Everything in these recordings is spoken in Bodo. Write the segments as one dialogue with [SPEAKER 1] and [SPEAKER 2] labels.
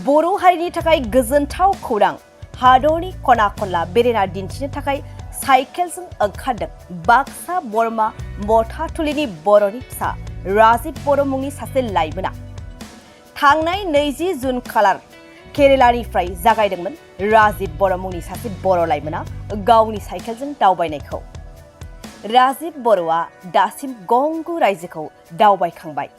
[SPEAKER 1] बर' हारिनि थाखाय गोजोनथाव खौरां हादरनि खना खनला बेरायना दिन्थिनो थाखाय साइकेलजों ओंखारदों बाक्सा बरमा मथाथुलिनि बर'नि फिसा राजिब बर' मुंनि सासे लाइमोना थांनाय 20 जुन खालार केरेलानिफ्राय जागायदोंमोन राजिब बर' मुंनि सासे बर' लाइमोना गावनि साइकेलजों दावबायनायखौ। राजिब बर'आ दासिम गंगु रायजोखौ दावबायखांबाय।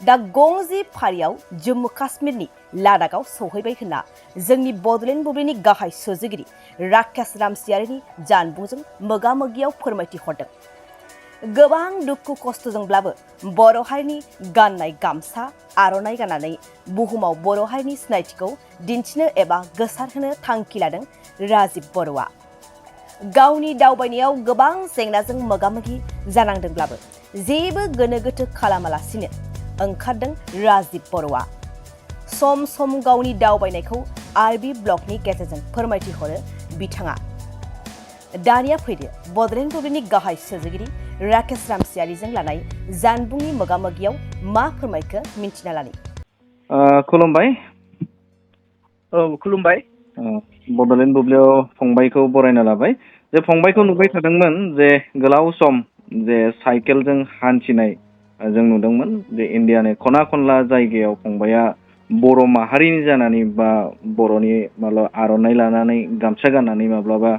[SPEAKER 1] दा गंजि फारियाव जम्मु काश्मीरनि लादाखआव सौहैबाय होनना जोंनि बड'लेण्ड बुब्लिनि गाहाय सुजुगिरि राकेश रामसियारिनि जानबुंजों मोगा-मोगियाव फोरमायथि हरदों। गोबां दुखु खस्थ'जोंब्लाबो बर' हारिनि गाननाय गामसा आर'नाइ गाननानै बुहुमाव बर' हारिनि सिनायथिखौ दिन्थिनो एबा गोसारहोनो थांखि लादों राजिब बर'आ। गावनि दावबायनायाव गोबां जेंनाजों मोगा-मोगि जानांदोंब्लाबो जेबो गोनो गोथो खालामालासिनो ओंखारदों राजिब बर'आ। सम सम गावनि दावबायनायखौ आरबि ब्लगनि गेजेरजों फोरमायथि हरो बिथाङा। दानिया फैदो बड'लेण्ड बुब्लिनि गाहाय सुजुगिरि राकेश रामसियारिजों लानाय जानबुंनि मोगा-मोगियाव मा फोरमायखो मिन्थिना लानि।
[SPEAKER 2] खुलुमबाय।
[SPEAKER 3] खुलुमबाय।
[SPEAKER 2] बड'लेण्ड बुब्लियाव फंबायखौ बरायना लाबाय। जे फंबायखौ नुबाय थादोंमोन जे गोलाव सम जे साइकेलजों हान्थिनाय जों नुदोंमोन जे इण्डियानि खना खनला जायगायाव फंबाया बर' माहारिनि जानानै बा बर'नि आर'नाइ लानानै गामसा गाननानै माब्लाबा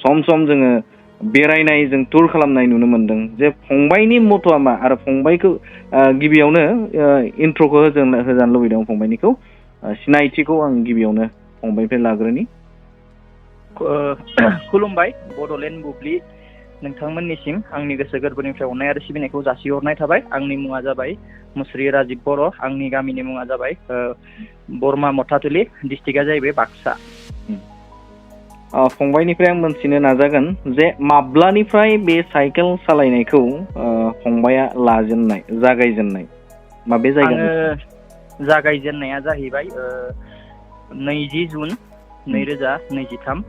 [SPEAKER 2] सम सम जोङो बेरायनाय जों टुर खालामनाय नुनो मोनदों। जे फंबायनि मथ'आ मा आरो फंबायखौ गिबियावनो इन्ट्र'खौ होजानो लुबैदों फंबायनिखौ सिनायथिखौ आं गिबियावनो फंबायनिफ्राय लाग्रोनि।
[SPEAKER 3] खुलुमबाय बड'लेण्ड बुब्लि नोंथांमोननिसिम आंनि गोसो गोरबोनिफ्राय अननाय आरो सिबिनायखौ जासिहरनाय थाबाय। आंनि मुङा जाबाय मुस्रि राजिब बर'। आंनि गामिनि मुङा जाबाय बरमा मथाथुलि, डिस्ट्रिक्टआ जाहैबाय बाक्सा।
[SPEAKER 2] फंबायनिफ्राय आं मोनथिनो नाजागोन जे माब्लानिफ्राय बे साइकेल सालायनायखौ फंबाया लाजेननाय जागायजेननाय माबे जायगानिफ्राय?
[SPEAKER 3] आङो जागायजेननाया जाहैबाय 20 जुन 2023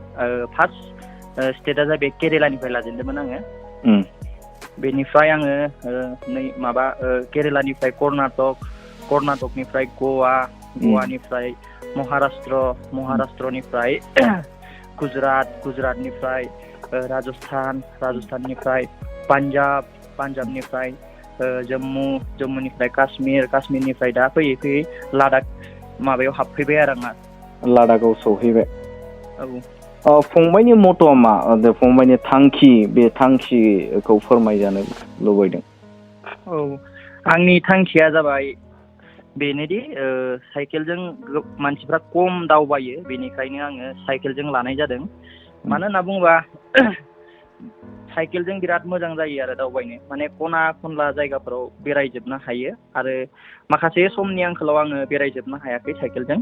[SPEAKER 3] फार्स्ट स्टेटआ जाहैबाय केरेलानिफ्राय लाजेनदोंमोन आङो। बेनिफ्राय आङो केरेलानिफ्राय कर्नाटकनिफ्राय गवा, गवानिफ्राय महाराष्ट्रनिफ्राय गुजरातनिफ्राय राजस्थाननिफ्राय पान्जाबनिफ्राय जम्मुनिफ्राय काश्मीरनिफ्राय दा फैयै फैयै लादाख माबायाव हाबफैबाय आरो आंहा
[SPEAKER 2] लादाखआव सौहैबाय।
[SPEAKER 3] औ।
[SPEAKER 2] फंबायनि मथ'आ मा? फंबायनि थांखि बे थांखिखौ फोरमायजानो लुबैदों।
[SPEAKER 3] औ, आंनि थांखिया जाबाय बेनोदि साइकेलजों मानसिफ्रा खम दावबायो, बेनिखायनो आङो साइकेलजों लानाय जादों। मानो होनना बुङोबा साइकेलजों बिराद मोजां जायो आरो दावबायनो, माने खना खनला जायगाफोराव बेरायजोबनो हायो आरो माखासे समनि आंखालाव आङो बेरायजोबनो हायाखै साइकेलजों।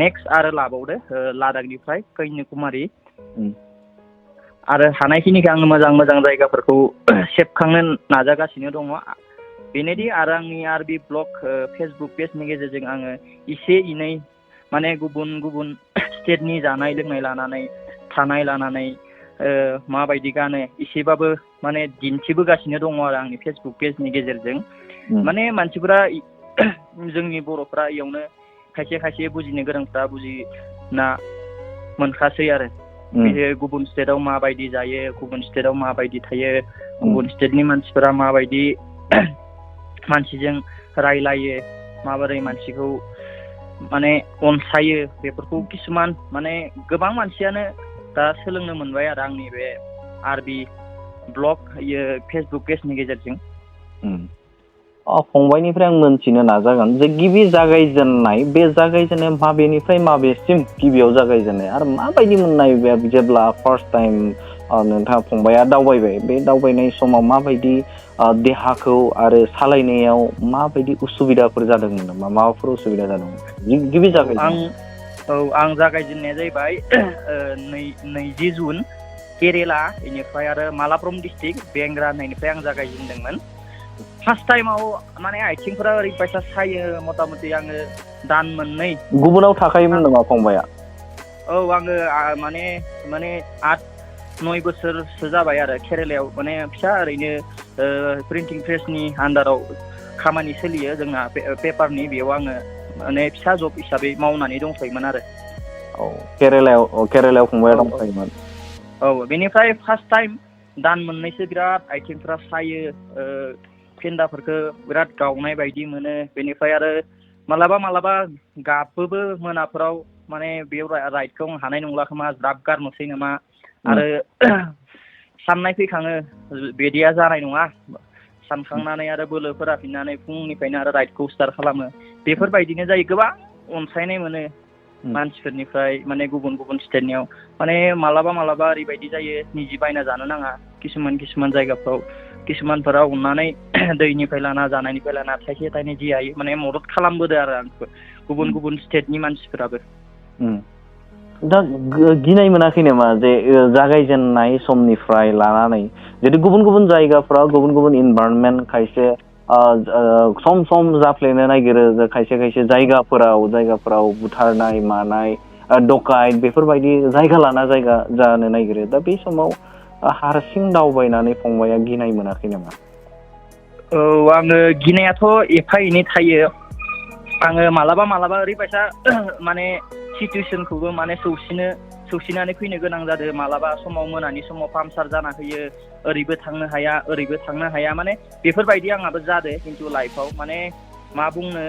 [SPEAKER 3] नेक्स्ट आरो लाबावदो लादाखनिफ्राय कन्याकुमारि आरो हानायखिनिखौ आङो मोजां मोजां जायगाफोरखौ सेबखांनो नाजागासिनो दङ। बेनोदि आरो आंनि आरबि ब्लग फेसबुक पेजनि गेजेरजों आङो एसे एनै माने गुबुन गुबुन स्टेटनि जानाय लोंनाय लानानै थानाय लानानै माबायदि गानो एसेबाबो माने दिन्थिबोगासिनो दङ आरो आंनि फेसबुक पेजनि गेजेरजों। माने मानसिफोरा जोंनि बर'फ्रा इयावनो खायसे खायसे बुजिनो गोरोंफ्रा बुजिना मोनखासै आरो बे गुबुन स्टेटआव माबायदि जायो, गुबुन स्टेटआव माबायदि थायो, गुबुन स्टेटनि मानसिफोरा माबायदि मानसिजों रायलायो, माबोरै मानसिखौ माने अनसायो, बेफोरखौ किसुमान माने गोबां मानसियानो दा सोलोंनो मोनबाय आरो आंनि बे आरबि ब्लग फेसबुक पेजनि गेजेरजों।
[SPEAKER 2] फंबायनिफ्राय आं मोनथिनो नाजागोन जे गिबि जागायजेननाय बे जागायजेननाय माबेनिफ्राय माबेसिम गिबियाव जागायजेननाय आरो माबायदि मोननाय जेब्ला फार्स्ट टाइम नोंथाङा फंबाया दावबायबाय, बे दावबायनाय समाव माबायदि देहाखौ आरो सालायनायाव माबायदि उसुबिदाफोर जादोंमोन नामा? माबाफोर उसुबिदा जादोंमोन गिबि जागायजेननाय?
[SPEAKER 3] आं जागायजेननाया जाहैबाय 20 जुन केरेला, बेनिफ्राय आरो मालाप्रम डिस्ट्रिक्ट बेंग्रा होननायनिफ्राय आं जागायजेनदोंमोन। फार्स्ट टाइमाव माने आथिंफोरा ओरैबायसा सायो, मथा मथि आङो दान मोननै।
[SPEAKER 2] गुबुनाव थाखायोमोन नामा फंबाया?
[SPEAKER 3] औ, आङो माने 8-9 बोसोरसो जाबाय आरो केरेलायाव माने फिसा ओरैनो प्रिन्टिं प्रेसनि आन्डाराव खामानि सोलियो जोंना पेपारनि, बेयाव आङो माने फिसा जब हिसाबै मावनानै दंथ'योमोन आरो
[SPEAKER 2] केरेलायाव फंबाया दंफायोमोन
[SPEAKER 3] बेनिफ्राय फार्स्ट टाइम दान मोननैसो बिराद आथिंफ्रा सायो फेन्दाफोरखौ बिराद गावनाय बायदि मोनो बेनिफ्राय आरो मालाबा गाबोबो मोनाफोराव माने बेयाव राइडखौ हानाय नंला खोमा ज्राब गारनोसै नामा आरो साननाय फैखाङो बिदिया जानाय नङा सानखांनानै आरो बोलोफोरा फिननानै फुंनिफ्रायनो आरो राइडखौ स्टार्ट खालामो बेफोरबायदिनो जायो गोबां अनसायनाय मोनो मानसिफोरनिफ्राय माने गुबुन स्टेटनियाव माने मालाबा ओरैबायदि जायो निजि बायना जानो नाङा किसुमान जायगाफ्राव किसुमानफोरा अननानै दैनिफ्राय लाना जानायनिफ्राय लाना थाइसे थाइनै जि हायो माने मदद खालामबोदो आरो आंखौ गुबुन स्टेटनि मानसिफोराबो
[SPEAKER 2] दा गिनाय मोनाखै नामा जे जागायजेननाय समनिफ्राय लानानै जुदि गुबुन जायगाफ्राव गुबुन इनभाइरनमेन्ट खायसे सम जाफ्लेनो नागिरो खायसे जायगाफोराव बुथारनाय मानाय डकाइट बेफोरबायदि जायगा लाना जायगा जानो नागिरो दा बे समाव हारसिं दावबायनानै फंबाया गिनाय मोनाखै नामा?
[SPEAKER 3] आङो गिनायाथ' एफा एनै थायो आङो मालाबा ओरैबायसा माने सिटुवेसनखौबो माने सौसिनानै फैनो गोनां जादों मालाबा समाव मोनानि समाव पाम्पसार जाना होयो ओरैबो थांनो हाया माने बेफोरबायदि आंहाबो जादों खिन्थु लाइफआव माने मा बुंनो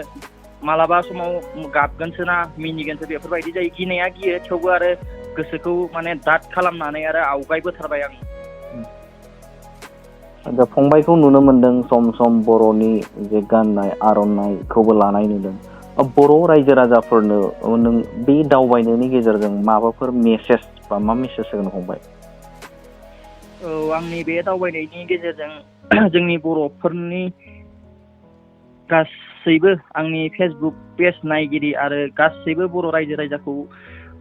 [SPEAKER 3] मालाबा समाव गाबगोनसो ना मिनिगोनसो बेफोरबायदि जायो गिनाया गियो थेवबो आरो गोसोखौ माने दाद खालामनानै आरो आवगायबोथारबाय आं
[SPEAKER 2] दा फंबायखौ नुनो मोनदों सम बर'नि जे गाननाय आर'नाइखौबो लानाय नुदों बर' रायजो राजाफोरनो नों बे दावबायनायनि गेजेरजों माबाफोर मेसेज बा मा मेसेज होगोन फंबाय?
[SPEAKER 3] आंनि बे दावबायनायनि गेजेरजों जोंनि बर'फोरनि गासैबो आंनि फेसबुक पेज नायगिरि आरो गासैबो बर' रायजो राजाखौ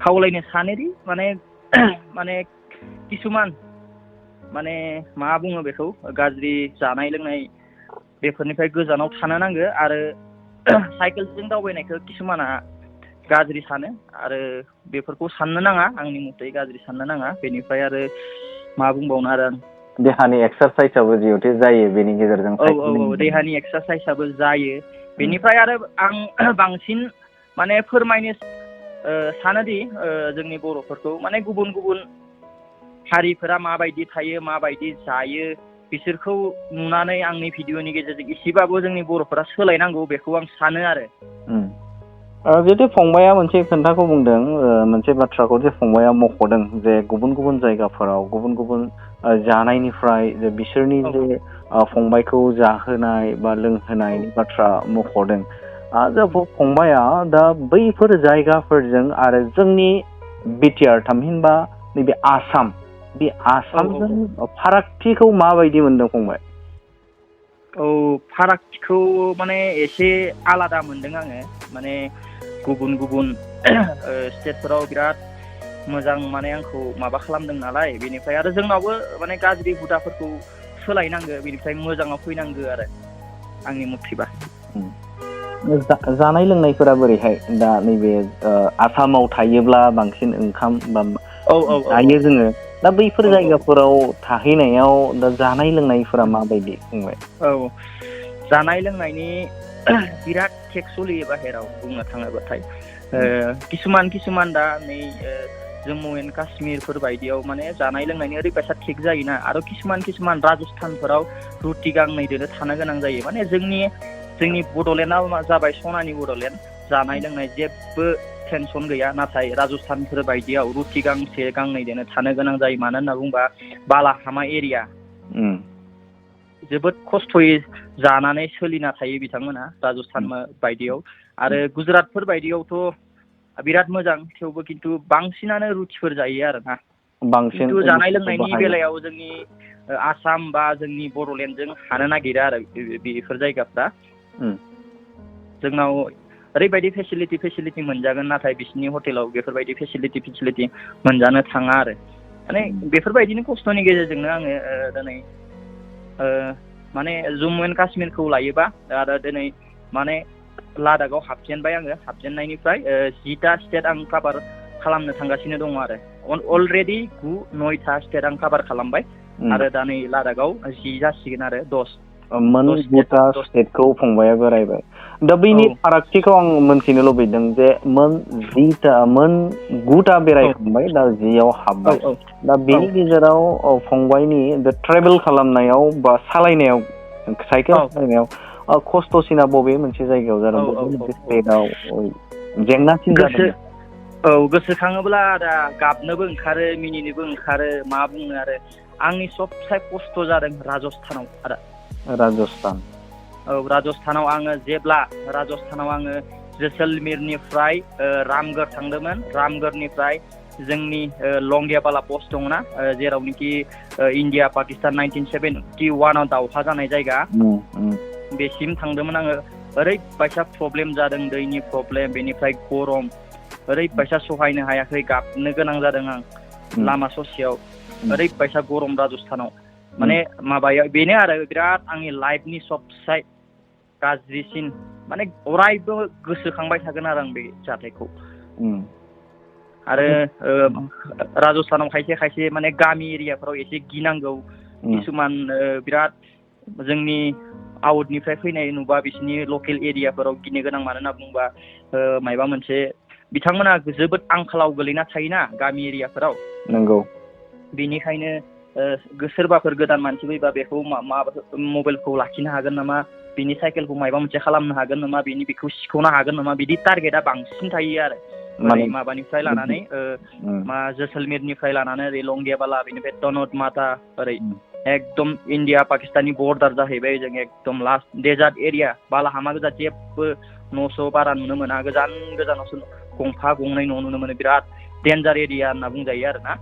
[SPEAKER 3] खावलायनो सानोदि माने किसुमान माने मा बुङो बेखौ गाज्रि जानाय लोंनाय बेफोरनिफ्राय गोजानाव थानो नांगो आरो साइकेलजों दावबायनायखौ किसुमाना गाज्रि सानो आरो बेफोरखौ साननो नाङा आंनि मथै गाज्रि साननो नाङा बेनिफ्राय आरो मा बुंबावनो आरो आं
[SPEAKER 2] देहानि एक्सारसाइसआबो जिहेथु जायो बेनि गेजेरजों
[SPEAKER 3] देहानि एक्सारसाइसआबो जायो बेनिफ्राय आरो आं बांसिन माने फोरमायनो सानोदि जोंनि बर'फोरखौ माने गुबुन हारिफोरा माबायदि थायो माबायदि जायो बिसोरखौ नुनानै आंनि भिडिअनि गेजेरजों एसेबाबो जोंनि बर'फोरा सोलायनांगौ बेखौ आं सानो आरो
[SPEAKER 2] जिहेतु फंबाया मोनसे खोन्थाखौ बुंदों मोनसे बाथ्राखौ जे फंबाया मख'दों जे गुबुन जायगाफोराव गुबुन जानायनिफ्राय जे बिसोरनि जे फंबायखौ जाहोनाय बा लोंहोनायनि बाथ्रा मख'दों दा फंबाया दा बैफोर जायगाफोरजों आरो जोंनि बिटिआर थामहिनबा नैबे आसाम बे आसामजों फारागथिखौ माबायदि मोनदों फंबाय?
[SPEAKER 3] फारागथिखौ माने एसे आलादा मोनदों आङो माने गुबुन स्टेटफोराव बिराद मोजां माने आंखौ माबा खालामदों नालाय बेनिफ्राय आरो जोंनावबो माने गाज्रि हुदाफोरखौ सोलायनांगो बेनिफ्राय मोजाङाव फैनांगो आरो आंनि मथेबा
[SPEAKER 2] जानाय लोंनायफोरा बोरैहाय दा नैबे आसामाव थायोब्ला बांसिन ओंखाम बा जायो जोङो दा बैफोर जायगाफोराव थाहैनायाव दा जानाय लोंनायफोरा माबायदि फंबाय?
[SPEAKER 3] जानाय लोंनायनि बिराद टेक्स सोलियो बाहेराव बुंनो थाङोबाथाय किसुमान दा नै जम्मु एन्ड काश्मीरफोर बायदियाव माने जानाय लोंनायनि ओरैबायसा टेक जायोना आरो किसुमान राजस्थानफोराव रुटि गांनैदोनो थानो गोनां जायो माने जोंनि बड'लेण्डआ जाबाय सनानि बड'लेण्ड जानाय लोंनाय जेबो टेनसन गैया नाथाय राजस्थानफोर बायदियाव रुटि गांसे गांनैदोनो थानो गोनां जायो मानो होनना बुंबा बालाहामा एरिया जोबोद खस्थ'यै जानानै सोलिना थायो बिथांमोना राजस्थान बायदियाव आरो गुजरातफोर बायदियावथ' बिराद मोजां थेवबो खिन्थु बांसिनानो रुटिफोर जायो आरोना खिन्थु जानाय लोंनायनि बेलायाव जोंनि आसाम बा जोंनि बड'लेण्डजों हानो नागिरा आरो बेफोर जायगाफ्रा जोंनाव ओरैबायदि फेसिलिटि मोनजागोन नाथाय बिसिनि हटेलाव बेफोरबायदि फेसिलिटि मोनजानो थाङा आरो माने बेफोरबायदिनो खस्थ'नि गेजेरजोंनो आङो दिनै माने जम्मु एन्ड काश्मीरखौ लायोबा आरो दिनै माने लादाखआव हाबजेननायनिफ्राय 10टा स्टेट आं काभार खालामनो थांगासिनो दङ आरो अलरेडि 9-10 स्टेट आं काभार खालामबाय आरो दा नै लादाखआव 10 जासिगोन आरो 10
[SPEAKER 2] मोन 10टा स्टेटखौ फंबाया बेरायबाय दा बेनि फारागथिखौ आं मोनथिनो लुबैदों जे मोन 9टा बेरायखांबाय दा 10आव हाबबाय दा बेनि गेजेराव फंबायनि ट्रेभेल खालामनायाव बा सालायनायाव साइकेल सालायनायाव खस्थ'सिना बबे मोनसे जायगायाव जादों बबे मोनसे स्टेटआव जेंनासिन जादों?
[SPEAKER 3] गोसोखाङोब्ला दा गाबनोबो ओंखारो मिनिनोबो ओंखारो मा बुंनो आरो आंनि सबसे खस्थ' जादों राजस्थानाव आदा।
[SPEAKER 2] राजस्थान।
[SPEAKER 3] राजस्थानाव आङो जेब्ला राजस्थानाव आङो जैसलमेरनिफ्राय रामगढ़ थांदोंमोन। रामगढ़निफ्राय जोंनि लंगेवाला पस्ट दंना जेरावनोखि इण्डिया पाकिस्तान 1971आव दावहा जानाय जायगा बेसिम थांदोंमोन आङो। ओरैबायसा प्रब्लेम जादों दैनि प्रब्लेम बेनिफ्राय गरम ओरैबायसा सहायनो हायाखै गाबनो गोनां जादों आं लामा ससेयाव ओरैबायसा गरम राजस्थानाव माने माबाया बेनो आरो बिराद आंनि लाइफनि सबसे गाज्रिसिन माने अरायबो गोसोखांबाय थागोन आरो आं बे जाथायखौ। आरो राजस्थानाव खायसे खायसे माने गामि एरियाफोराव एसे गिनांगौ किसुमान बिराद जोंनि आउटनिफ्राय फैनाय नुबा बिसोरनि लकेल एरियाफोराव गिनो गोनां मानो होनना बुंबा मायबा मोनसे बिथांमोना जोबोद आंखालाव गोलैना थायोना गामि एरियाफोराव।
[SPEAKER 2] नंगौ।
[SPEAKER 3] बेनिखायनो सोरबाफोर गोदान मानसि फैबा बेखौ मबाइलखौ लाखिनो हागोन नामा बिनि साइकेलखौ मायबा मोनसे खालामनो हागोन नामा बेखौ सिख'नो हागोन नामा बिदि टारगेटआ बांसिन थायो आरो ओरै माबानिफ्राय लानानै जैसलमेरनिफ्राय लानानै ओरै लंगेवाला बेनिफ्राय तनोट माता ओरै एकदम इण्डिया पाकिस्ताननि बर्डार जाहैबाय जों एकदम लास्ट डेजार्ट एरिया बालाहामा गोजा जेबो न'स' बारा नुनो मोना गोजान गोजानावसो गंफा गंनै न' नुनो मोनो बिराद डेन्जार एरिया होनना बुंजायो आरो ना।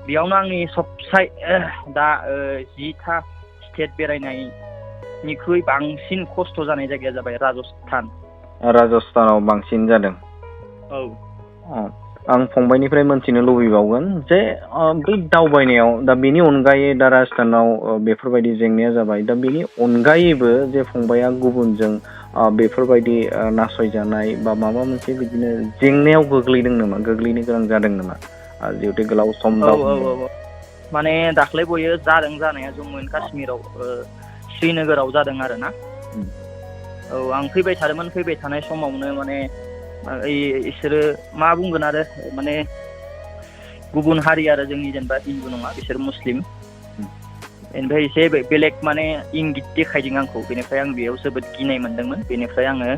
[SPEAKER 3] बेयावनो आंनि सबसे दा 10था स्टेट बेरायनायनिख्रुइ बांसिन खस्थ' जानाय जायगाया जाबाय राजस्थान।
[SPEAKER 2] राजस्थानाव बांसिन जादों। आं फंबायनिफ्राय मोनथिनो लुबैबावगोन जे बै दावबायनायाव दा बेनि अनगायै दा राजस्थानाव बेफोरबायदि जेंनाया जाबाय दा बेनि अनगायैबो जे फंबाया गुबुनजों बेफोरबायदि नासयजानाय बा माबा मोनसे बिदिनो जेंनायाव गोग्लैनो गोनां जादों नामा जिहेथु गोलाव सम
[SPEAKER 3] माने दाख्लै बयो जादों जानाया जम्मु एन्ड काश्मीराव श्रीनगराव जादों आरो ना। आं फैबाय थादोंमोन फैबाय थानाय समावनो माने इसोरो मा बुंगोन आरो माने गुबुन हारि आरो जोंनि जेनेबा हिन्दु नङा बिसोर मुस्लिम बेनिफ्राय एसे बेलेग माने इंगित देखायदों आंखौ बेनिफ्राय आं बेयाव जोबोद गिनाय मोनदोंमोन बेनिफ्राय आङो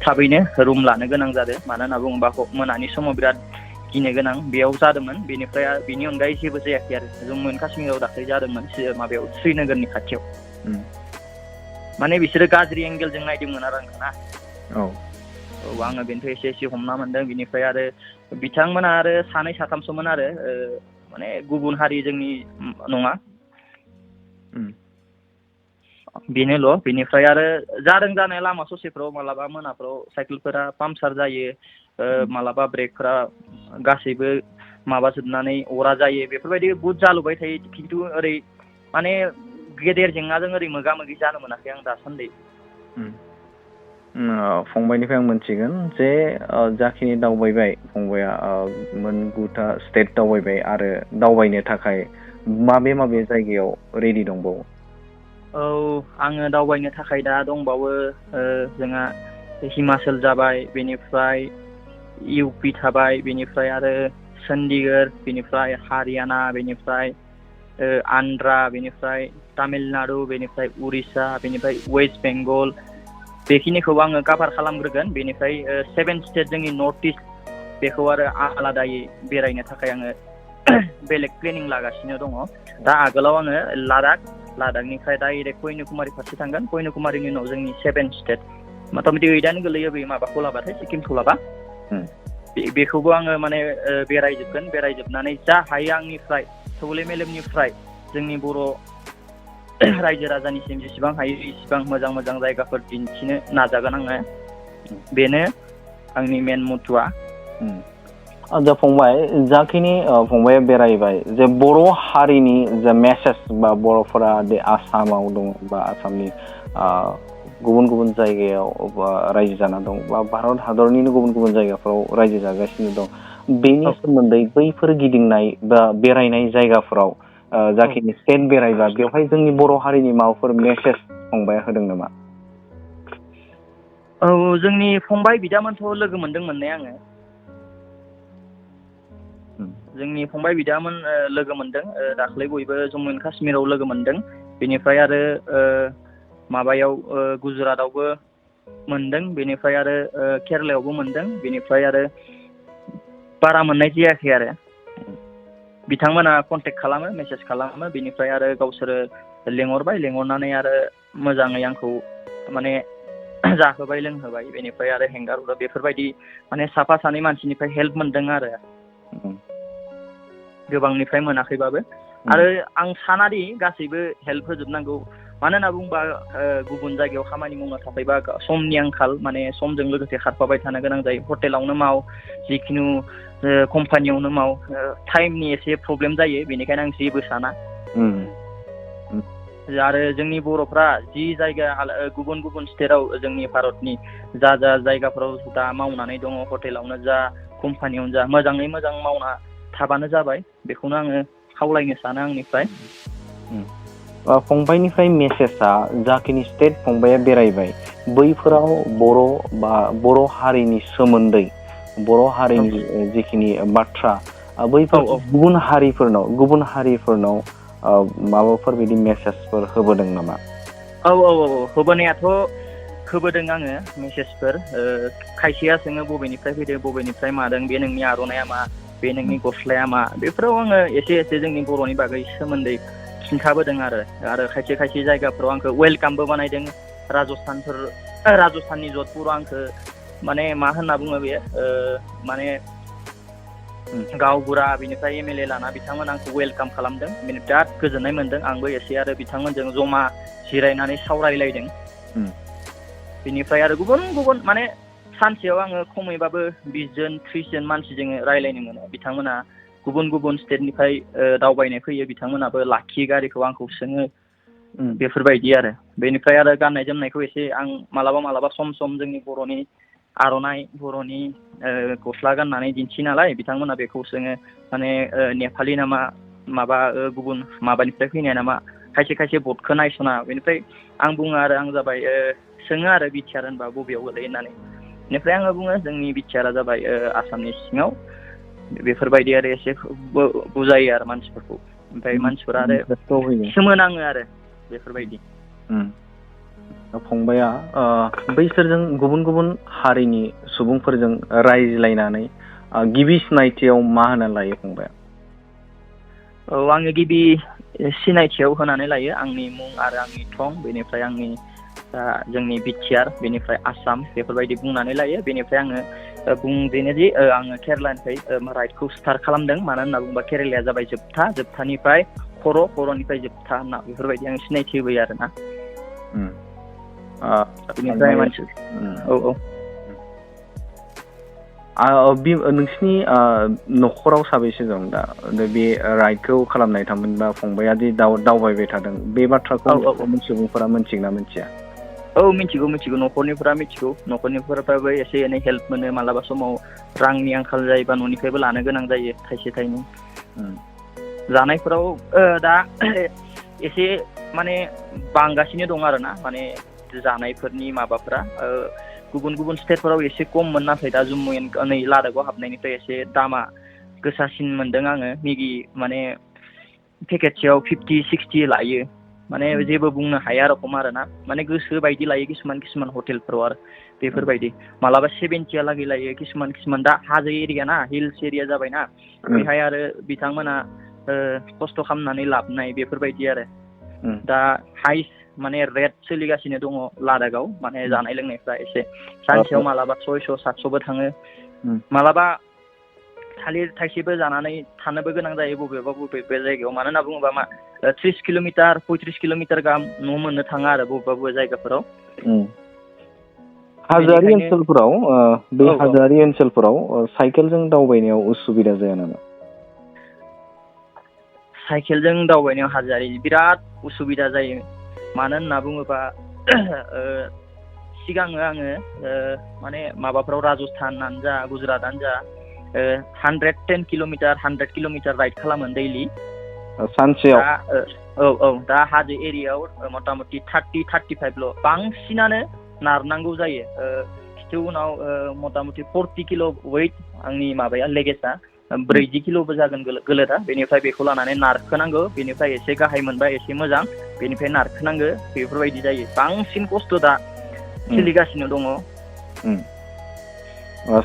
[SPEAKER 3] थाबैनो रुम लानो गोनां जादों मानो होनना बुङोबा मोनानि समाव बिराद गिनो गोनां बेयाव जादोंमोन बेनिफ्राय बेनि अनगायै जेबो जायाखै आरो जम्मु एन्ड काश्मीराव दाख्लै जादोंमोन माबायाव श्रीनगरनि खाथियाव माने बिसोरो गाज्रि एंगेलजों नायदोंमोन आरो आंखौ ना। आङो बेनिफ्राय एसे हमना मोनदों बिनिफ्राय आरो बिथांमोना आरो सानै साथामसोमोन आरो माने गुबुन हारि जोंनि नङा बेनोल' बेनिफ्राय आरो जादों जानाय लामा ससेफ्राव मालाबा मोनाफ्राव साइकेलफोरा पामचार जायो मालाबा ब्रेकफोरा गासैबो माबाजोबनानै अरा जायो बेफोरबायदि बुहुद जालुबाय थायो खिन्थु ओरै माने गेदेर जेंनाजों ओरै मोगा मोगि जानो मोनाखै आं दासान्दि।
[SPEAKER 2] फंबायनिफ्राय आं मोनथिगोन जे जाखिनि दावबायबाय फंबाया मोन 9टा स्टेट दावबायबाय आरो दावबायनो थाखाय माबे जायगायाव रेडि दंबावो?
[SPEAKER 3] आङो दावबायनो थाखाय दा दंबावो जोंहा हिमाचल जाबाय बेनिफ्राय इउपि थाबाय बेनिफ्राय आरो चन्डीगढ़ बेनिफ्राय हारियाना बेनिफ्राय आन्ध्रा बेनिफ्राय तामिलनाडु बेनिफ्राय उरिष्या बेनिफ्राय वेस्ट बेंगल बेखिनिखौ आङो काभार खालामग्रोगोन बेनिफ्राय 7 स्टेट जोंनि नर्थ इस्ट बेखौ आरो आलादायै बेरायनो थाखाय आङो बेलेग प्लेनिं लागासिनो दङ। दा आगोलाव आङो लादाखनिफ्राय डाइरेक्ट कन्याकुमारि फारसे थांगोन कन्याकुमारिनि उनाव जोंनि 7 स्टेट मथा मथि 8आनो गोलैयो बे माबाखौ लाबाथाय सिक्किमखौ लाबा बेखौबो आङो माने बेरायजोबनानै जा हायो आंनिफ्राय थौले मेलेमनिफ्राय जोंनि बर' रायजो राजानिसिम जेसेबां हायो इसेबां मोजां जायगाफोर दिन्थिनो नाजागोन आङो बेनो आंनि मेन मथ'आ।
[SPEAKER 2] दा फंबाय जाखिनि फंबाया बेरायबाय जे बर' हारिनि जे मेसेज बा बर'फोरा बे आसामाव दं बा आसामनि गुबुन जायगायाव रायजो जाना दं बा भारत हादरनिनो गुबुन जायगाफोराव रायजो जागासिनो दं बेनि सोमोन्दै बैफोर गिदिंनाय बा बेरायनाय जायगाफोराव जाखिनि स्टेट बेरायबा बेवहाय जोंनि बर' हारिनि माबाफोर मेसेज फंबाया होदों नामा?
[SPEAKER 3] औ जोंनि फंबाय बिदामोनथ' लोगो मोनदों मोननाया आङो। जोंनि फंबाय बिदामोन लोगो मोनदों दाख्लै बयबो जम्मु एन्ड काश्मीराव लोगो मोनदों। बेनिफ्राय आरो माबायाव गुजरातआवबो मोनदों, बेनिफ्राय आरो केरेलायावबो मोनदों, बेनिफ्राय आरो बारा मोननाय जायाखै आरो। बिथांमोना कन्टेक्ट खालामो, मेसेज खालामो, बेनिफ्राय आरो गावसोरो लेंहरबाय, लेंहरनानै आरो मोजाङै आंखौ माने जाहोबाय लोंहोबाय, बेनिफ्राय आरो हेंगार हरो। बेफोरबायदि माने साफा सानै मानसिनिफ्राय हेल्प मोनदों आरो, गोबांनिफ्राय मोनाखैबाबो। आरो आं सानादि गासैबो हेल्प होजोबनांगौ, मानो होनना बुङोबा गुबुन जायगायाव खामानि मावनो थाखायबा समनि आंखाल, माने समजों लोगोसे खारफाबाय थानो गोनां जायो। हटेलावनो माव, जिखुनु कम्पानियावनो माव, टाइमनि एसे प्रब्लेम जायो, बेनिखायनो आं जेबो साना। आरो जोंनि बर'फ्रा जि जायगा गुबुन गुबुन स्टेटआव जोंनि भारतनि जा जायगाफोराव दा मावनानै दङ, हटेलावनो जा कम्पानियावनो जा, मोजाङै मोजां मावना थाबानो जाबाय, बेखौनो आङो खावलायनो सानो आंनिफ्राय।
[SPEAKER 2] फंबायनिफ्राय मेसेजआ जाखिनि स्टेट फंबाया बेरायबाय बैफोराव बर' हारिनि सोमोन्दै, बर' हारिनि जिखिनि बाथ्रा, बैफोर गुबुन हारिफोरनाव माबाफोर बिदि मेसेजफोर होबोदों नामा?
[SPEAKER 3] औ होबोनायाथ' होबोदों आङो मेसेजफोर। खायसेया सोङो बबेनिफ्राय फैदो, बबेनिफ्राय मादों, बे नोंनि आर'नाइया मा, बे नोंनि गस्लाया मा, बेफोराव आङो एसे एसे जोंनि बर'नि बागै सोमोन्दै खिन्थाबोदों आरो खायसे खायसे जायगाफ्राव आंखौ वेलकामबो बानायदों। राजस्थाननि जधपुराव आंखौ माने मा होनना बुङो बे माने गावबुरा, बेनिफ्राय MLA लाना बिथांमोन आंखौ वेलकाम खालामदों, बिराद गोजोननाय मोनदों। आंबो एसे आरो बिथांमोनजों जमा जिरायनानै सावरायलायदों। बेनिफ्राय आरो गुबुन गुबुन माने सानसेयाव आङो खमैबाबो 20 जन 30 जन मानसिजों रायज्लायनो मोनो। बिथांमोना गुबुन गुबुन स्टेटनिफ्राय दावबायनाय फैयो, बिथांमोनाबो लाखियो गारिखौ, आंखौ सोङो, बेफोरबायदि आरो। बेनिफ्राय आरो गाननाय जोमनायखौ एसे आं मालाबा सम सम जोंनि बर'नि आर'नाइ, बर'नि गस्ला गाननानै दिन्थियो नालाय, बिथांमोना बेखौ सोङो माने नेपालि नामा, माबा गुबुन माबानिफ्राय फैनाय नामा, खायसे खायसे बर्डखौ नायस'ना। बेनिफ्राय आं बुङो आरो आं जाबाय सोङो आरो बिटिआर होनबा बबेयाव गोलैयो होननानै। बेनिफ्राय आङो बुङो जोंनि बिटिआरआ जाबाय आसामनि सिङाव, बेफोरबायदि आरो एसे बुजायो आरो मानसिफोरखौ। ओमफ्राय मानसिफोरा आरो सोमोनाङो आरो बेफोरबायदि।
[SPEAKER 2] फंबाया बैसोरजों गुबुन गुबुन हारिनि सुबुंफोरजों रायज्लायनानै गिबि सिनायथियाव मा होना लायो फंबाया?
[SPEAKER 3] औ, आङो गिबि सिनायथियाव होनानै लायो आंनि मुं आरो आंनि थं, बेनिफ्राय आंनि जोंनि बिटिआर, बेनिफ्राय आसाम, बेफोरबायदि बुंनानै लायो। बेनिफ्राय आङो बुंजेनो दि आङो केरेलानिफ्राय राइडखौ स्टार्ट खालामदों, मानो होनना बुङोबा केरेलाया जाबाय जोबथानिफ्राय खर'निफ्राय जोबथा होनना, बेफोरबायदि आं सिनायथि होयो आरोना। बेनिफ्राय मानसि
[SPEAKER 2] नोंसिनि न'खराव साबैसे दं दा बे राइडखौ खालामनाय थामहिनबा फंबाया दि दावबायबाय थादों, बे बाथ्राखौ सुबुंफोरा मिथिगोन ना मिथिया?
[SPEAKER 3] औ, मिथिगौ, न'खरनिफोरा मिथिगौ। न'खरनिफोराबो एसे एनै हेल्प मोनो, मालाबा समाव रांनि आंखाल जायोबा न'निफ्रायबो लानो गोनां जायो थाइसे थाइनै। जानायफोराव दा एसे माने बांगासिनो दं आरोना, माने जानायफोरनि माबाफोरा गुबुन गुबुन स्टेटफोराव एसे खममोन, नाथाय दा जम्मु नै लादाखआव हाबनायनिफ्राय एसे दामा गोसासिन मोनदों आङो। मेगि माने पेकेटसेयाव 50-60 लायो, माने जेबो बुंनो हाया रखम आरोना, माने गोसो बायदि लायो किसुमान हटेलफोराव आरो बेफोरबायदि। मालाबा 70 लागै लायो किसुमान दा हाजो एरिया ना, हिल्स एरिया जाबायना, बेहाय आरो बिथांमोना खस्थ' खालामनानै लाबोनाय, बेफोरबायदि आरो। दा हाइस्ट माने रेट सोलिगासिनो दङ लादाखआव, माने जानाय लोंनायफ्रा एसे सानसेयाव मालाबा 600-700बो थाङो। मालाबा थालिर थाइसेबो जानानै थानोबो गोनां जायो बबेबा जायगायाव, मानो होनना बुङोबा 30 किल'मिटार 35 किल'मिटार गाहाम न' मोननो थाङा आरो बबेबा जायगाफोराव।
[SPEAKER 2] हाजोआरि ओनसोलफोराव साइकेलजों दावबायनायाव उसुबिदा जाया नामा?
[SPEAKER 3] साइकेलजों दावबायनायाव हाजोआरि बिराद उसुबिदा जायो, मानो होनना बुङोबा सिगाङो आङो माने माबाफ्राव राजस्थानानो जा, गुजरातआनो जा 110 किल'मिटार 100 किल'मिटार राइड खालामो दैलि।
[SPEAKER 2] सानसेयाव
[SPEAKER 3] दा हाजो एरियायाव मथा मथि 30-35 ल' बांसिनानो नारनांगौ जायो। खिथु उनाव मथा मथि 40 किल' वेट आंनि माबाया लेगेजआ 40 किल'बो जागोन गोलोदा। बेनिफ्राय बेखौ लानानै नारखोनांगौ, बेनिफ्राय एसे गाहाय मोनबा एसे मोजां, बेनिफ्राय नारखोनांगौ, बेफोरबायदि जायो। बांसिन खस्थ' दा सोलिगासिनो दङ।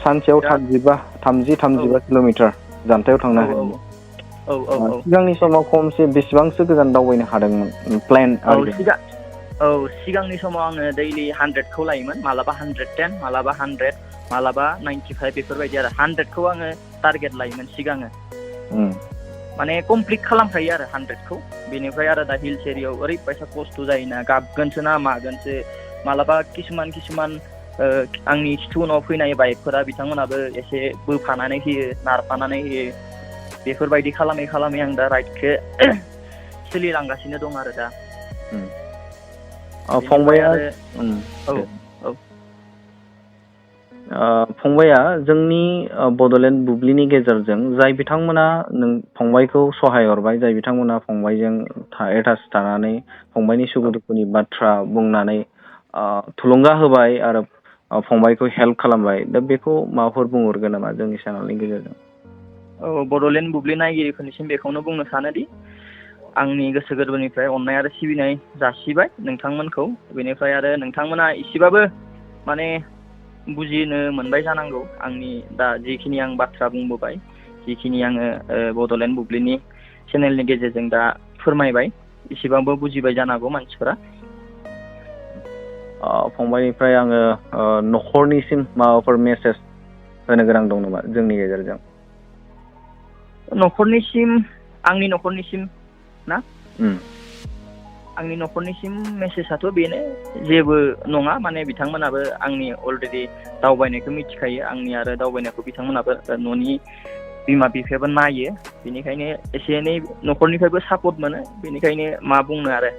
[SPEAKER 2] सानसेयाव 30-35 किल'मिटार जानथायाव थांनो हायो। सिगांनि समाव खमसे बेसेबांसो गोजान दावबायनो हादोंमोन प्लेन?
[SPEAKER 3] सिगांनि समाव आङो दैलि 100खौ लायोमोन, मालाबा 110, मालाबा 100, मालाबा 95 बेफोरबायदि आरो 100खौ आङो टारगेट लायोमोन सिगाङो। माने कमप्लिट खालामखायो आरो 100खौ। बेनिफ्राय आरो दा हिल्स एरियायाव ओरैबायसा खस्थ' जायोना, गाबगोनसो ना मागोनसो। मालाबा किसुमान आंनि खिथु उनाव फैनाय बाइकफोरा बिथांमोनाबो एसे बोफानानै होयो, नारफानानै होयो। बेफोरबायदि खालामै आं दा राइडखौ सोलिलांगासिनो दं आरो दा।
[SPEAKER 2] फंबाया जोंनि बड'लेण्ड बुब्लिनि गेजेरजों जाय बिथांमोना फंबायखौ सहाय हरबाय, जाय बिथांमोना फंबायजों एटाच थानानै फंबायनि सुखु दुखुनि बाथ्रा बुंनानै थुलुंगा होबाय आरो फंबायखौ हेल्प खालामबाय, दा बेखौ माबाफोर बुंहरगोन नामा जोंनि चेनेलनि गेजेरजों?
[SPEAKER 3] बड'लेण्ड बुब्लि नायगिरिफोरनिसिम बेखौनो बुंनो सानोदि आंनि गोसो गोरबोनिफ्राय अननाय आरो सिबिनाय जासिबाय नोंथांमोनखौ। बेनिफ्राय आरो नोंथांमोना एसेबाबो माने बुजिनो मोनबाय जानांगौ आंनि दा जिखिनि आं बाथ्रा बुंबोबाय, जिखिनि आङो बड'लेण्ड बुब्लिनि चेनेलनि गेजेरजों दा फोरमायबाय, एसेबांबो बुजिबाय जानांगौ मानसिफोरा।
[SPEAKER 2] फंबायनिफ्राय आङो न'खरनिसिम माबाफोर मेसेज होनो गोनां दं नामा जोंनि गेजेरजों?
[SPEAKER 3] आंनि न'खरनिसिम ना? आंनि न'खरनिसिम मेसेजआथ' बेनो, जेबो नङा। माने बिथांमोनाबो आंनि अलरेडि दावबायनायखौ मिथिखायो आंनि, आरो दावबायनायखौ बिथांमोनाबो न'नि बिमा बिफायाबो नायो। बेनिखायनो एसे एनै न'खरनिफ्रायबो सापर्ट मोनो। बेनिखायनो मा बुंनो आरो।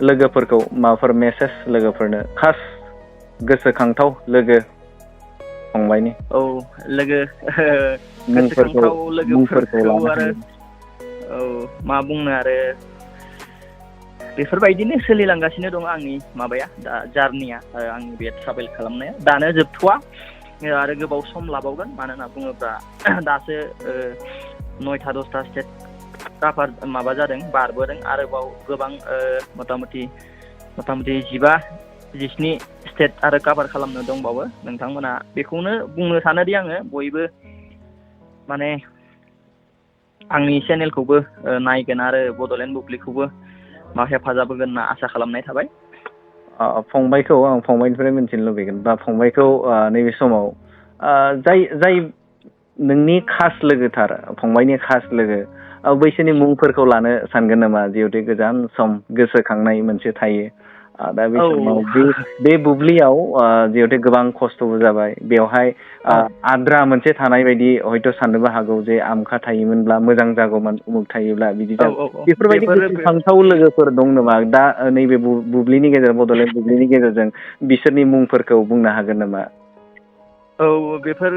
[SPEAKER 2] लोगोफोरखौ माबाफोर मेसेज, लोगोफोरनो खास गोसोखांथाव लोगो फंबायनि?
[SPEAKER 3] गोसोखांथाव लोगोफोरखौ आरो मा बुंनो आरो, बेफोरबायदिनो सोलिलांगासिनो दङ आंनि माबाया दा जार्निया, आंनि बे ट्राभेल खालामनाया दानो जोबथ'वा आरो गोबाव सम लाबावगोन। मानो होनना बुङोब्ला दासो 9-10 स्टेट काभार जादों, बारबोदों। आरोबाव गोबां मथा मथि 15-17 स्टेट आरो काभार खालामनो दंबावो। नोंथांमोना बेखौनो बुंनो सानोदि आङो बयबो माने आंनि चेनेलखौबो नायगोन आरो बड'लेण्ड बुब्लिखौबो हेफाजाब होगोन होनना आसा खालामनाय थाबाय।
[SPEAKER 2] फंबायखौ आं फंबायनिफ्राय मिन्थिनो लुबैगोन, बा फंबायखौ नैबे समाव जाय नोंनि खास लोगोथार, फंबायनि खास लोगो, बैसोरनि मुंफोरखौ लानो सानगोन नामा? जिहेथु गोजान सम गोसोखांनाय मोनसे थायो। दा बे समाव बे बुब्लियाव जिहेथु गोबां खस्थ'बो जाबाय, बेवहाय आद्रा मोनसे थानाय बायदि हयथ' साननोबो हागौ जे आमखा थायोमोनब्ला मोजां जागौमोन, उमुक थायोब्ला बिदि जागौ। बेफोरबायदि गोसोखांथाव लोगोफोर दं नामा दा नैबे बुब्लिनि गेजेरजों, बड'लेण्ड बुब्लिनि गेजेरजों बिसोरनि मुंफोरखौ बुंनो हागोन नामा?
[SPEAKER 3] बेफोर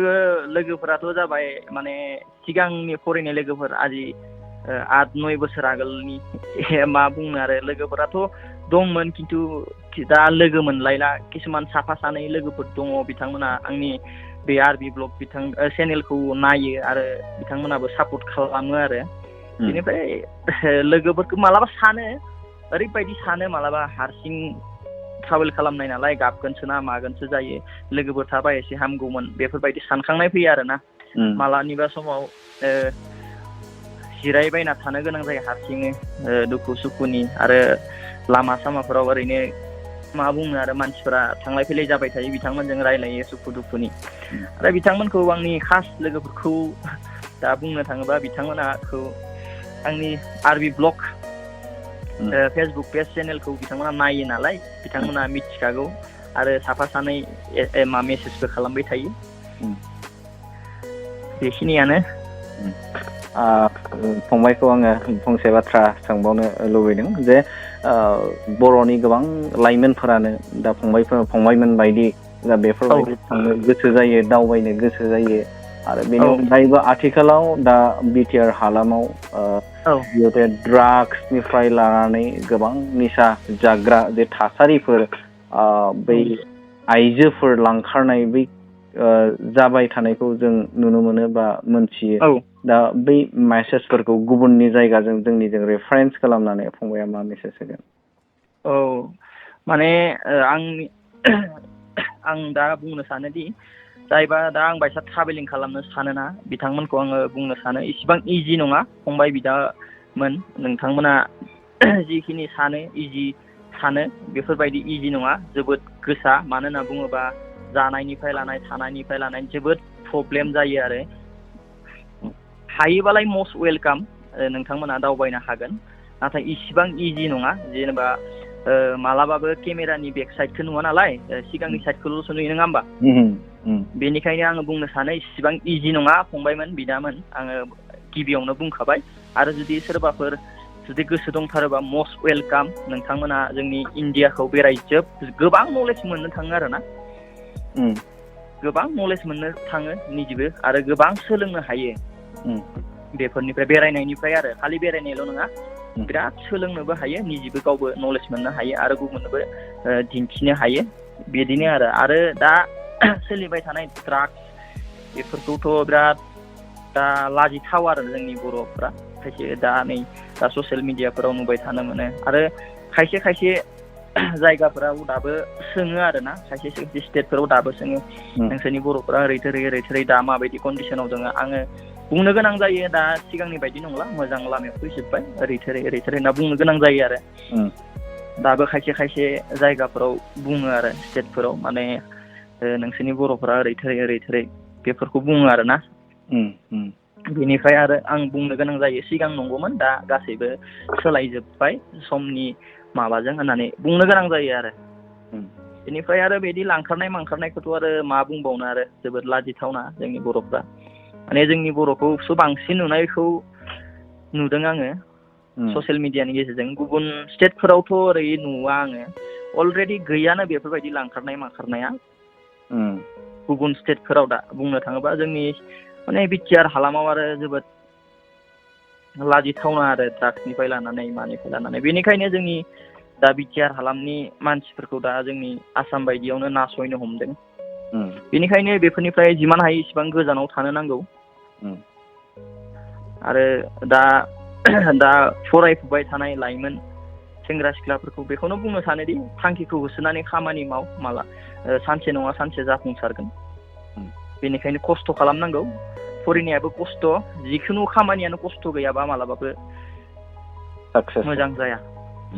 [SPEAKER 3] लोगोफोराथ' जाबाय माने सिगांनि फरायनाय लोगोफोर, 8-9 बोसोर आगोलनि। मा बुंनो आरो, लोगोफोराथ' दंमोन, खिन्थु दा लोगो मोनलायला। किसुमान साफा सानै लोगोफोर दङ, बिथांमोना आंनि बे आरबि ब्लग चेनेलखौ नायो आरो बिथांमोनाबो सापर्ट खालामो आरो। बेनिफ्राय लोगोफोरखौ मालाबा सानो, ओरैबायदि सानो मालाबा, हारसिं ट्राभेल खालामनाय नालाय गाबगोनसो ना मागोनसो जायो, लोगोफोर थाबा एसे हामगौमोन, बेफोरबायदि सानखांनाय फैयो आरोना। मालानिबा समाव जिरायबायना थानो गोनां जायो हारसिङै, दुखु सुखुनि। आरो लामा सामाफोराव ओरैनो मा बुंनो आरो, मानसिफोरा थांलाय फैलाय जाबाय थायो, बिथांमोनजों रायलायो सुखु दुखुनि। आरो बिथांमोनखौ, आंनि खास लोगोफोरखौ दा बुंनो थाङोबा, बिथांमोनखौ आंनि आरबि ब्लग फेसबुक पेज चेनेलखौ बिथांमोना नायो नालाय, बिथांमोना मिथिखागौ। आरो साफा सानै मेसेजबो खालामबाय थायो। बेखिनियानो।
[SPEAKER 2] फंबायखौ आङो फंसे बाथ्रा सोंबावनो लुबैदों जे बर'नि गोबां लाइमोनफोरानो दा फंबायमोन बायदि दा बेफोरबायदि थांनो गोसो जायो, दावबायनो गोसो जायो। आरो बेनि अनगायैबो आथिखालाव दा बिटिआर हालामाव जिहेतु ड्राग्सनिफ्राय लानानै गोबां निसा जाग्रा जे थासारिफोर बै आइजोफोर लांखारनाय बै जाबाय थानायखौ जों नुनो मोनो बा मोनथियो। दा बै मेसेजफोरखौ गुबुननि जायगाजों जोंनिजों रेफारेन्स खालामनानै फंबाया मा मेसेज होगोन?
[SPEAKER 3] औ माने आं दा बुंनो सानोदि जायबा दा आं बायसा ट्राभेलिं खालामनो सानोना बिथांमोनखौ आङो बुंनो सानो इसिबां इजि नङा फंबाय बिदामोन नोंथांमोना जिखिनि सानो इजि सानो बेफोरबायदि इजि नङा जोबोद गोसा मानो होनना बुङोबा जानायनिफ्राय लानाय थानायनिफ्राय लानाय जोबोद प्रब्लेम जायो आरो हायोबालाय मस्ट वेलकाम नोंथांमोना दावबायनो हागोन नाथाय इसिबां इजि नङा जेनेबा मालाबाबो केमेरानि बेक साइडखौ नुवा नालाय सिगांनि साइडखौल'सो नुयो नङा होमबा बेनिखायनो आङो बुंनो सानो इसिबां इजि नङा फंबायमोन बिदामोन आङो गिबियावनो बुंखाबाय आरो जुदि सोरबाफोर जुदि गोसो दंथारोबा मस्ट वेलकाम नोंथांमोना जोंनि इण्डियाखौ बेरायजोब गोबां नलेज मोननो थाङो आरो ना गोबां नलेज मोननो थाङो निजिबो आरो गोबां सोलोंनो हायो बेफोरनिफ्राय बेरायनायनिफ्राय आरो खालि बेरायनायल' नङा बिराद सोलोंनोबो हायो निजिबो गावबो नलेज मोननो हायो आरो गुबुननोबो दिन्थिनो हायो बिदिनो आरो दा सोलिबाय थानाय ड्राग्स बेफोरखौथ' बिराद दा लाजिथाव आरो जोंनि बर'फ्रा खायसे दा ससियेल मिडियाफोराव नुबाय थानो मोनो आरो खायसे खायसे जायगाफोराव दाबो सोङो आरो ना खायसे स्टेटफोराव दाबो सोङो नोंसोरनि बर'फ्रा ओरै थोरै दा माबायदि कन्डिसनाव दङ आङो बुंनो गोनां जायो दा सिगांनि बायदि नंला मोजां लामायाव फैजोब्बाय ओरै थोरै होनना बुंनो गोनां जायो आरो दाबो खायसे खायसे जायगाफोराव बुङो आरो स्टेटफोराव माने नोंसोरनि बर'फोरा ओरै थोरै बेफोरखौ बुङो आरो ना बेनिफ्राय आरो आं बुंनो गोनां जायो सिगां नंगौमोन दा गासैबो सोलायजोब्बाय समनि माबाजों होननानै बुंनो गोनां जायो आरो बेनिफ्राय आरो बिदि लांखारनायखौथ' आरो मा बुंबावनो आरो जोबोद लाजिथावना जोंनि बर'फ्रा माने जोंनि बर'खौसो बांसिन नुनायखौ नुदों आङो ससियेल मिडियानि गेजेरजों गुबुन स्टेटफोरावथ' ओरै नुवा आङो अलरेडि गैयानो बेफोरबायदि लांखारनाया गुबुन स्टेटफोराव दा बुंनो थाङोबा जोंनि माने बिटिआर हालामाव आरो जोबोद लाजिथावना आरो ड्राग्सनिफ्राय लानानै बेनिखायनो जोंनि दा बिटिआर हालामनि मानसिफोरखौ दा जोंनि आसाम बायदियावनो नासयनो हमदों बेनिखायनो बेफोरनिफ्राय जिमान हायो इसिबां गोजानाव थानो नांगौ आरो दा फरायफुबाय थानाय लाइमोन सेंग्रा सिख्लाफोरखौ बेखौनो बुंनो सानोदि थांखिखौ होसोनानै खामानि माव सानसे नङा सानसे जाफुंसारगोन बेनिखायनो खस्थ' खालामनांगौ फरायनायाबो खस्थ' जिखुनु खामानियानो खस्थ' गैयाबा मालाबाबो मोजां जाया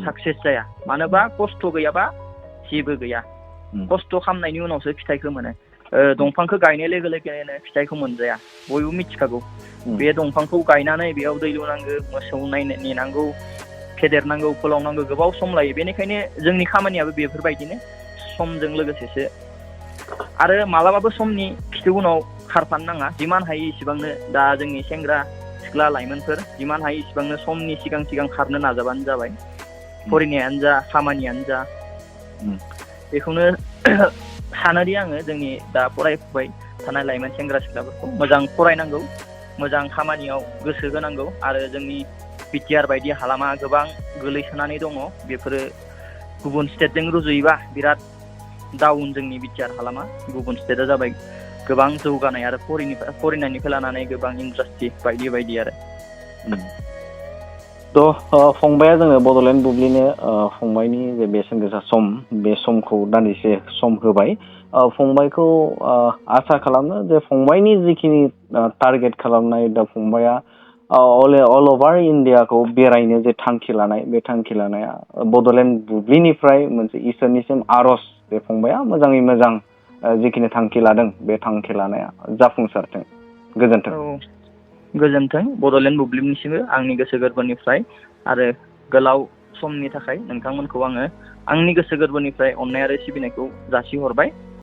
[SPEAKER 3] साक्सेस जाया मानोबा खस्थ' गैयाबा जेबो गैया खस्थ' खालामनायनि उनावसो फिथाइखौ मोनो दंफांखौ गायनाय लोगो लोगोनो फिथाइखौ मोनजाया बयबो मिथिखागौ बे दंफांखौ गायनानै बेयाव दै लुनांगौ मोसौ नेनांगौ फेदेरनांगौ फोलावनांगौ गोबाव सम लायो बेनिखायनो जोंनि खामानियाबो बेफोरबायदिनो समजों लोगोसेसो आरो मालाबाबो समनि खिथु उनाव खारफानो नाङा जिमान हायो इसिबांनो दा जोंनि सेंग्रा सिख्ला लाइमोनफोर जिमान हायो इसिबांनो समनि सिगां खारनो नाजाबानो जाबाय फरायनायानो जा खामानियानो जा बेखौनो सानोदि आङो जोंनि दा फरायफुबाय थानाय लाइमोन सेंग्रा सिख्लाफोरखौ मोजां फरायनांगौ मोजां खामानियाव गोसो होनांगौ आरो जोंनि बिटिआर बायदि हालामा गोबां गोलैसोनानै दङ बेफोरो गुबुन स्टेटजों रुजुयोबा बिराद डाउन जोंनि बिटिआर हालामा गुबुन स्टेटआ जाबाय गोबां जौगानाय आरो फरायनायनिफ्राय लानानै गोबां इन्डास्ट्रि बायदि आरो
[SPEAKER 2] फंबाया जोङो बड'लेण्ड बुब्लिनो फंबायनि जे बेसेन गोसा सम बे समखौ दान्दिसे सम होबाय फंबायखौ आसा खालामो जे फंबायनि जिखिनि टारगेट खालामनाय दा फंबाया अल अभार इण्डियाखौ बेरायनो जे थांखि लानाय बे थांखि लानाया बड'लेण्ड बुब्लिनिफ्राय मोनसे इसोरनिसिम आर'ज बे फंबाया मोजाङै मोजां जिखिनि थांखि लादों बे थांखि लानाया जाफुंसारथों
[SPEAKER 3] गोजोन्थों बड'लेण्ड बुब्लिनिसिमबो आंनि गोसो गोरबोनिफ्राय आरो गोलाव समनि थाखाय नोंथांमोनखौ आङो आंनि गोसो गोरबोनिफ्राय अननाय आरो सिबिनायखौ जासिहरबाय